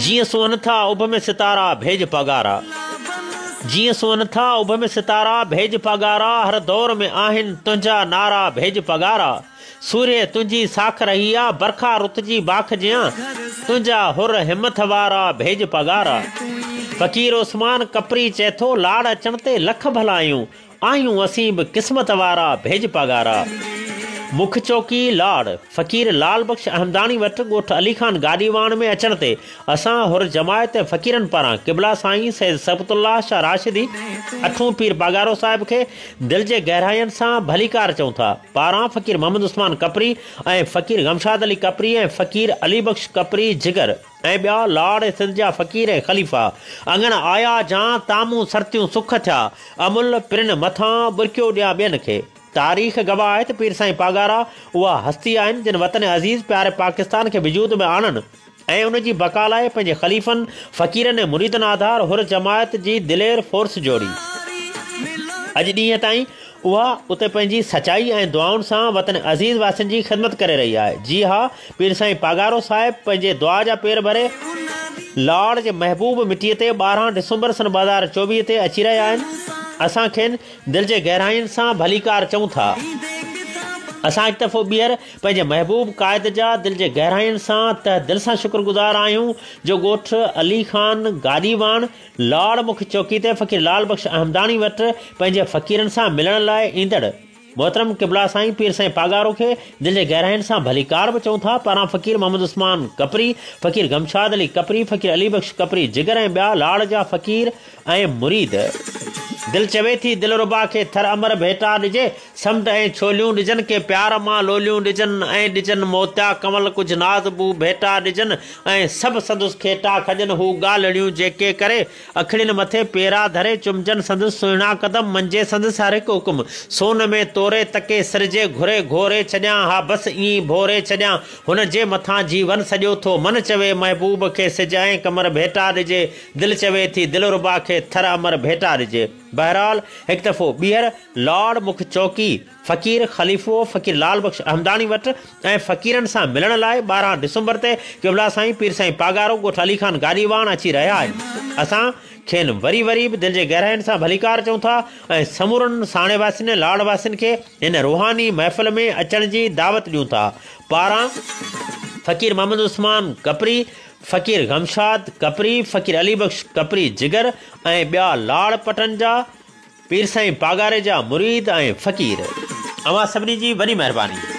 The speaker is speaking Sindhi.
جيئن سونهن ٿا اڀ ۾ ستارا ڀيڄ پاڳارا. جيئن سونهن ٿا اڀ ۾ ستارا ڀيڄ پاڳارا هر دور ۾ آهن تنهنجا نعرا ڀيڄ پاڳارا سورهيه تنهنجي ساک رهي آ برکا رت جي باک جيان تنهنجا حر همٿ وارا ڀيڄ پاڳارا فقير عثمان ڪپري چئي ٿو لاڙ اچڻ تي لک ڀلايون آهيون اسين به قسمت وارا ڀيڄ پاڳارا. مک چوڪي لاڙ، فقير لال بخش احمداڻي وٽ ڳوٺ علي خان گاڏيواڻ ۾ اچڻ تي اسان حر جماعت ۽ فقيرن پاران قبلا سائين سيد صبغت الله شاهه راشدي اٺون پير پاڳارو صاحب کي دل جي گهراين سان ڀليڪار چئون ٿا. پاران فقير محمد عثمان ڪپري ۽ فقير غمشاد علي ڪپري ۽ فقير علي بخش ڪپري جگر. ۽ ٻيا لاڙ ۽ سنڌ جا فقير ۽ خليفا اڱڻ آيا جان تامون سرتيون سک ٿيا امل پرين مٿان ٻرڪيو ڏيان ٻين کي. تاريخ گواهه آهي ته پير سائين پاڳارا اها هستي آهن جن وطن عزيز پياري پاڪستان کي وجود ۾ آڻڻ ۽ ان جي بقا لاء پنهنجي خليفن، فقيرن ۽ مريدن آڌار حر جماعت جي دلير فورس جوڙي. اڄ ڏينهن تائين اها اتي پنهنجي سچائي ۽ دعائن سان وطن عزيز واسين جي خدمت ڪري رهي آهي. جي ها پير سائين پاڳارو صاحب پنهنجي دعا جا پير ڀري لاڙ جي محبوب مٽيء تي 12 ڊسمبر سن 2024 تي اچي رهيا آهن. اسان کين دل جي گهراين سان ڀليڪار چئون ٿا. اسان هڪ دفعو ٻيهر پنهنجي محبوب قائد جا دل جي گهراين سان تهه دل سان شڪر گذار آهيون جو ڳوٺ علي خان گاڏيواڻ لاڙ مک چوڪي تي فقير لال بخش احمداڻي وٽ پنهنجي فقيرن سان ملڻ لاء ايندڙ محترم قبلا سائين پير سائين پاڳارو کي دل جي گهراين سان ڀليڪار به چئون ٿا پاران فقير محمد عثمان ڪپري، فقير غمشاد علي ڪپري، فقير علي بخش ڪپري جگر ۽ ٻيا لاڙ جا فقير ۽ مريد. دل چوي ٿي دلربا کي ٿر امر ڀيٽا ڏجي، سمنڊ ۽ ڇوليون ڏجن ڪي پيار مان لوليون ڏجن ۽ ڏجن موتيا ڪنول ڪجهه ناز بو ڀيٽا ڏجن ۽ سڀ سندس کيٽا کڄن هو ڳالهڙيون جيڪي ڪري اکڙين مٿي پيرا ڌري چمجن سندس سهڻا قدم مڃجي سندس هر هڪ حڪم سون ۾ توري تڪي سرجي گهري گهوري ڇڏيان ها بس ائين ڀوري ڇڏيان هن جي مٿان جيون سڄو ٿو من چوي محبوب کي سج ۽ قمر ڀيٽا ڏجي دل چوي ٿي دلربا کي ٿر امر ڀيٽا ڏجي بهرحال هڪ دفعو ٻيهر لاڙ مک چوڪي فقير خليفو فقير لال بخش احمداڻي وٽ ۽ فقيرن سان ملڻ لاء 12 ڊسمبر تي قبلا سائين پير سائين پاڳارو ڳوٺ علي خان گاڏيواڻ اچي رهيا آهن. اسان کين وري وري به دل جي گهراين سان ڀليڪار چئون ٿا ۽ سمورن ساڻي واسين ۽ لاڙ واسين کي هن روحاني محفل ۾ اچڻ جي دعوت ڏيون ٿا. پاران فقير محمد عثمان ڪپري، فقير غمشاد ڪپري، فقير علي بخش ڪپري جگر ۽ ٻيا لاڙ پٽن جا پير سائين پاڳاري جا مريد ۽ فقير. اوهان سڀني جي وڏي مهرباني.